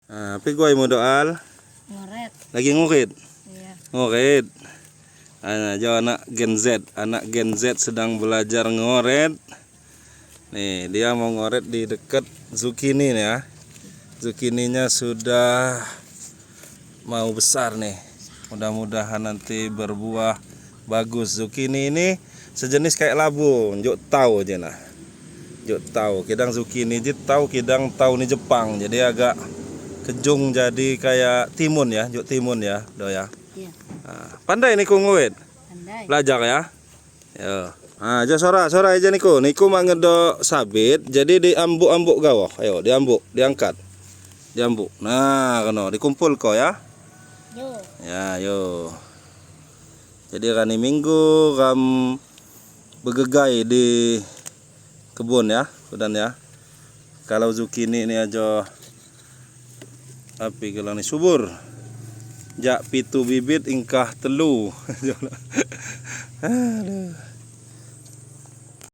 Api guaimu doal? Ngoret. Lagi ngurit? Iya. Ngoret. Nah, jo anak Gen Z, anak Gen Z sedang belajar ngoret. Nih, dia mau ngoret di dekat zucchini nih ya. Zucchininya sudah mau besar nih. Mudah-mudahan nanti berbuah bagus. Zucchini ini sejenis kayak labu, njuk tahu aja nah. Njuk tahu, kidang zucchini ji tahu kidang tahu ni Jepang. Jadi agak kejung jadi kayak timun ya, njuk timun ya, do ya. Iya. Nah, pandai niku nguwit. Pandai. Belajar ya. Yo. Ah, aja sora, sora aja niku. Niku mak ngedok sabit, jadi diambuk-ambuk gawah. Ayo, diambuk, diangkat. Diambuk. Nah, keno dikumpul ko ya. Yo. Ya, yo. Jadi rani Minggu ram begegai di kebun ya, kudan ya. Kalau zucchini ini aja api gelang ni subur. Jak 7 bibit ingkah 3. Aduh.